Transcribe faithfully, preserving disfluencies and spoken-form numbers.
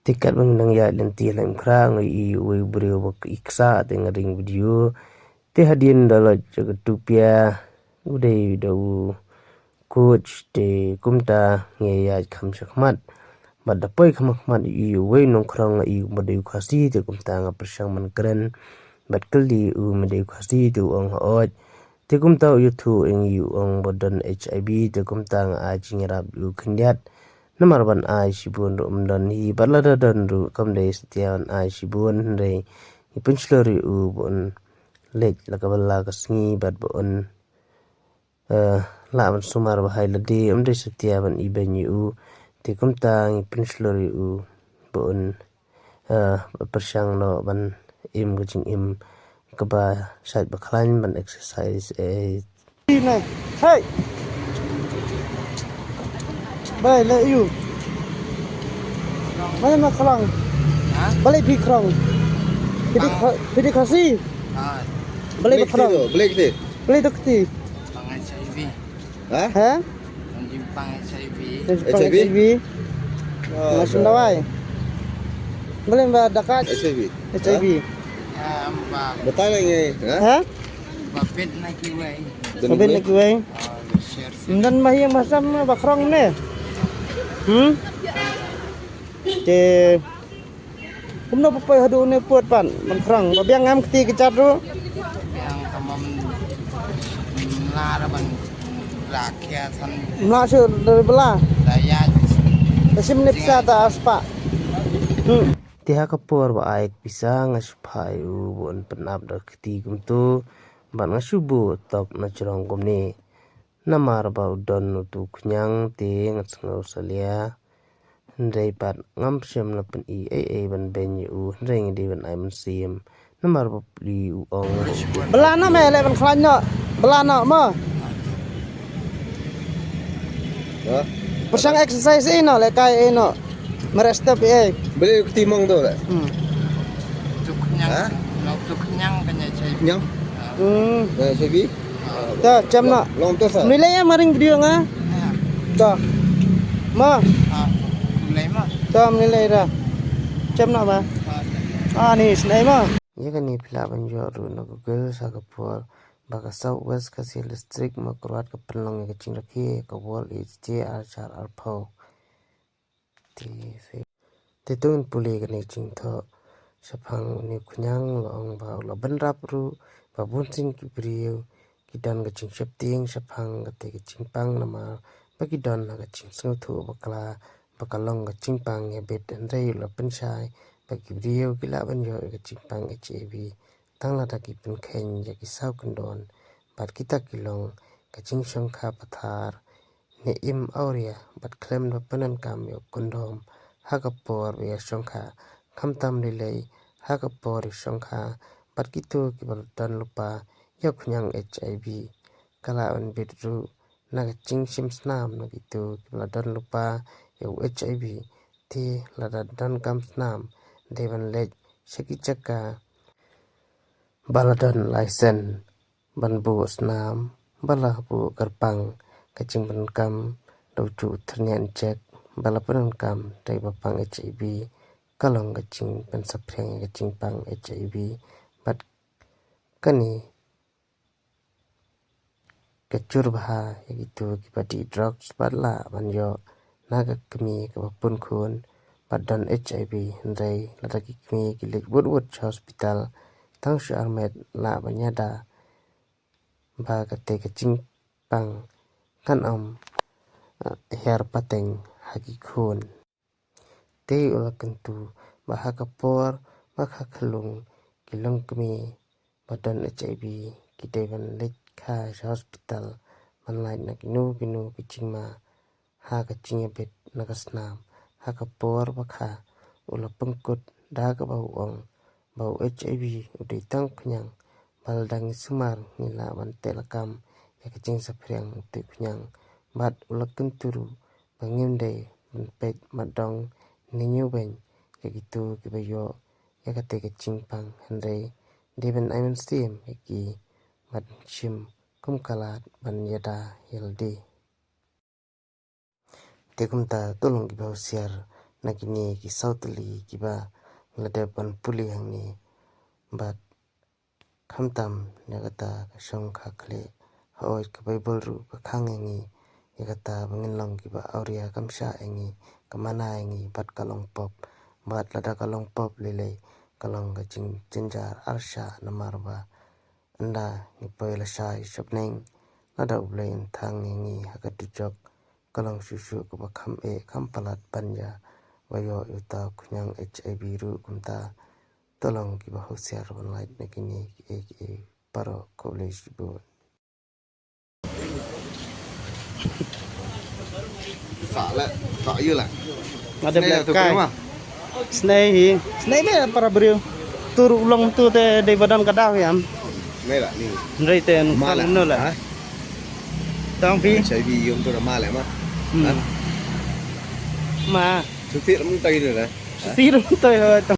Te katba ngi nang ïaid lynti ha Laitumkhrah nga ïohi uwei u briew ba i ksa te nga ring video. Te hadien da leit sha ka Tupia u dei da u coach te kumta nga ïaid kham sha khmat. Bad da poi kham sha khmat ïohi uwei u nongkhrong nga ïohi ba dei u Khasi te kumta nga pyrshang ban kren. Bad kylli u ma dei u Khasi te u ong hooid. Te kumta u ïathuh ïa ngi u ong ba don HIV te kumta nga ai jingïarap ïa u khyndiat. Namar ban ai shibun ruh ym don hi bad lada don ruh kam dei satia ban ai shibun hynrei ngi pynshlur ïa u ba un leit la ka bylla ka sngi bad ba un eh, lah ban sumar ba hai lade ym dei satia ban ibeiñ ïa u. Te kumta ngi pynshlur ïa u ba un eh, pyrshang noh ban im ka jingim kaba shait ba khlaiñ ban exercise eh. Hey. Bai le yu. Mana ma khrong. Ha? Balei phi khrong? Phi dei kha-, phi dei Khasi? Ha. Balei ba khrong? Balei kti? Balei dok kti? Pang HIV. Ha? Ha? Pang HIV. Pang HIV? HIV. Oh, nga sum dawai. Balei ba dakat? HIV. HIV. Ha? Ya, amba. Batai lagi. Ha? Ha? Ba pet na kiwei. Ba pet na kiwei. Oh, share. Ndan ma hiang ba sam ba khrong ne. Hmm? Te kumno ba poi haduh ne put pan ban khrong ba biang am kti ka jat ruh. Biang kamam lar ban rakhia san. Mla shu dari bela. Daya. Tasim ne pisa ta aspa. Hmm. Te ha ka por ba ai pisa nga shu phai u ba un pynap da kti kumtu. Ban nga shu bu tok na jrong kumne. Namar ba u don utu khñiang te nga sngew salia. Hynrei pat ngam shem la pyn i ei ei ban beiñ ïa u hynrei ngi dei ban ai mynsiem. Namar ba pli u ong. Bela no me le ban khlaiñ no. Bela no mo. Ha? Pyrshang exercise ei no le kai ei no. Mare step ei. Beli kti mong tu le. Hmm. Tuk nyang. Ha? Nok tuk nyang kanya chai. Nyang. Hmm. Chai bi. To, chem noh. Long to sa. Nilai ya maring video nga. To. Ma. Ah, nilai ma. To, nilai ra. Chem noh ma. Ah, ni snai ma. Ïa kane phi lah ban ïoh ruh na Google sa ka por ba ka South West Khasi Hills District Mawkyrwat ka pynlong ïa ka jingrakhe ka World AIDS Day ar hajar arphew. Te, te to ngin pule kane ka jingthoh shaphang une u khñiang la ong ba u la bynrap ruh ba bun sien ki briew ki don ka jingsheptieng shaphang kate ka jingpang namar ba ki don ha ka jingsngewthuh bakla ba ka long ka jingpang ïa bit hynrei u la pynshai ba ki briew ki lah ban ïoh ïa ka jingpang HIV tang lada ki pynkheiñ ïa ki saw kyndon bad kita ki long ka jingshongkha pathar ne im awria bad khlem da pyndonkam ïa u kondom ha ka por ba ïa shongkha khamtam lei lei ha ka por ïa shongkha bad kito kiba la don lypa ïa u khñiang HIV. Ka lah ban bit ruh na ka jingshim snam na kito kiba la don lypa ïa u HIV te lada donkam snam dei ban leit sha ki jaka ba la don laisen ban buh snam ba la buh kyrpang ka jingpyndonkam da u juh thyrniang jek ba la pyndonkam da i ba pang HIV ka long ka jingpynsaphriang ïa ka jingpang HIV bad kane ka jur bha ïa kito kiba dih drugs bad lah ban ïoh na ka kmie kaba pun khun bad don HIV hynrei lada ki kmie ki leit wut wut sha hospital tang shu armet lah ban ïada ba kate ka jingpang kan ym, eh, hiar pateng ha ki khun. Te u la kyntu ba ha ka por ba ka khlung ki longkmie ba don HIV ki dei ban leit kha sha hospital ban lait na kino kino ki jingma ha ka jingïabit na ka snam ha ka por ba kha u la pynkut da kaba u ong ba u HIV u dei tang khñiang ba lada ngi sumar ngi lah ban teh lakam ïa ka jingsaphriang u teh khñiang bad u la kyntu ruh ba ngim dei ban peit mat dong ne ñiewbeiñ ïa kito kiba ïoh ïa kate ka jingpang hynrei dei ban ai mynsiem ïa ki ban shim kum ka lad ban ïada ïa lade. Te kumta to long kiba husiar na kine ki saw tylli kiba la dep ban pule hangne. Bad khamtam na kata ka shongkha khlieh, hooid ka Baibl ruh ka khang ïa ngi ïa kata ba ngin long kiba awria, kam shah ïa ngi, ka mana ïa ngi bad ka long pop. Bad lada ka long pop lei lei ka long ka jingjynjar arshah, namar ba ynda ngi poi lashai shabneng, lada U Blei un thang ïa ngi ha ka dujok, ka long shuh shuh kaba kham eh kham palat ban ïa ba ïoh ïa uta u khñiang HIV ruh. Kumta to long kiba husiar ban lait na kine kiei kiei baroh. Khublei shibun. Sa la, sa ïa la. Nga dep leh kai. Snei hi. Snei me para briew. Tu ruh long tu te dei ba don ka daw ïam. Snei la ni. Hynrei te ma la no la. Tang phi. Chai bi yum tu ma la ma. Hmm. Ma. Tu ti lam tai la. Ti lam tai.